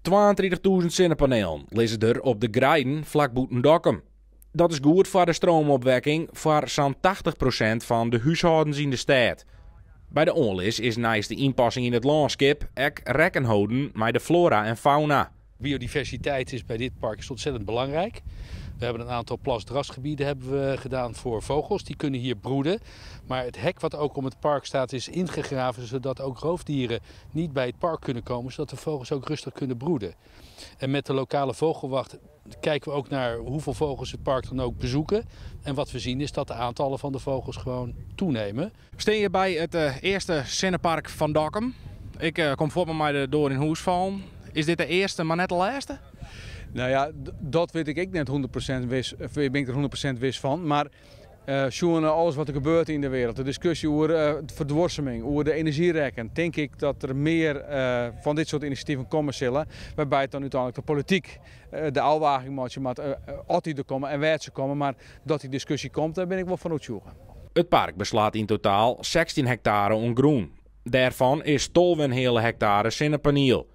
32.000 sinnepanelen lizze der op de greiden flak bûten Dokkum. Dat is goed foar de stroomopwekking foar sa'n 80% fan de húshâldens yn de stêd. By de oanlis is neist de ynpassing yn it lânskip ek rekken holden mei de flora en fauna. Biodiversiteit is bij dit park is ontzettend belangrijk. We hebben een aantal plasdrasgebieden hebben we gedaan voor vogels. Die kunnen hier broeden. Maar het hek wat ook om het park staat is ingegraven zodat ook roofdieren niet bij het park kunnen komen. Zodat de vogels ook rustig kunnen broeden. En met de lokale vogelwacht kijken we ook naar hoeveel vogels het park dan ook bezoeken. En wat we zien is dat de aantallen van de vogels gewoon toenemen. We staan hier bij het eerste Sinnepark fan Dokkum. Ik kom foar my de doar yn hûs fallen. Is dit de earste, mar net de lêste? Nou ja, dat wit ik ek net 100% wis, bin ik der 100% wis fan. Mar sjoen alles wat der gebeurt yn de wereld, de diskusje oer ferduorsuming, oer de enerzjyrekken, tink ik dat der mear fan dit soart inisjativen komme sille, wêrby't dan úteinlik de polityk de ôfwaging meitsje moat oft dy der komme en wêr't se komme. Mar dat dy diskusje komt, dêr bin ik wol fan oertsjûge. It park beslaat yn totaal 16 hektare oan grûn. Dêrfan is 12,5 hektare sinnepaniel.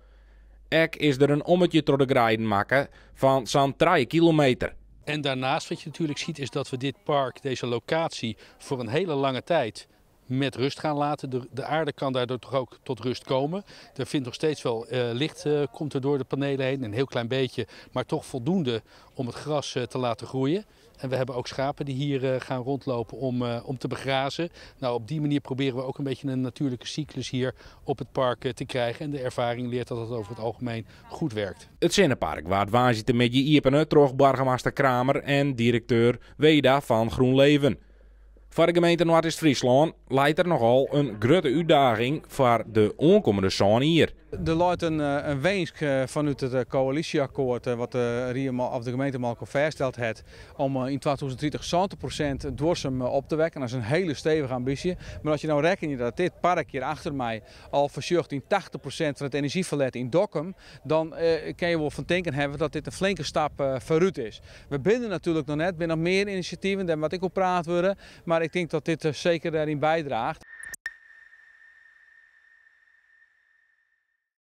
Ek is der in ommetje troch de greiden makke fan sa'n 3 kilometer. En daarnaast wat je natuurlijk ziet is dat we dit park, deze locatie, voor een hele lange tijd met rust gaan laten. De aarde kan daardoor toch ook tot rust komen. Er vindt nog steeds wel licht, komt er door de panelen heen, een heel klein beetje, maar toch voldoende om het gras te laten groeien. En we hebben ook schapen die hier gaan rondlopen om te begrazen. Nou, op die manier proberen we ook een beetje een natuurlijke cyclus hier op het park te krijgen. En de ervaring leert dat het over het algemeen goed werkt. It Sinnepark waard woansdeitemiddei iepene troch boargemaster Kramer en direkteur Weda fan GroenLeven. Foar de gemeente Noardeast-Fryslân leit der nochal in grutte útdaging foar de oankommende 7 jier. Der leit in winsk fanút it koälysjeakkoart wat de rie of de gemeente mei elkoar fêststeld hat om yn 2030 70% duorsum op te wekken. Dat is in hiele stevige ambysje. Mar as je no rekkenje dat dit park hjir achter my al foarsjocht yn 80% fan it enerzjyferlet yn Dokkum, dan kinne je wol fan tinken hawwe dat dit in flinke stap foarút is. We binne der natuerlik noch net, der binne noch mear inisjativen, dêr moat ek oer praat wurde, mar ik tink dat dit seker dêryn bydraacht.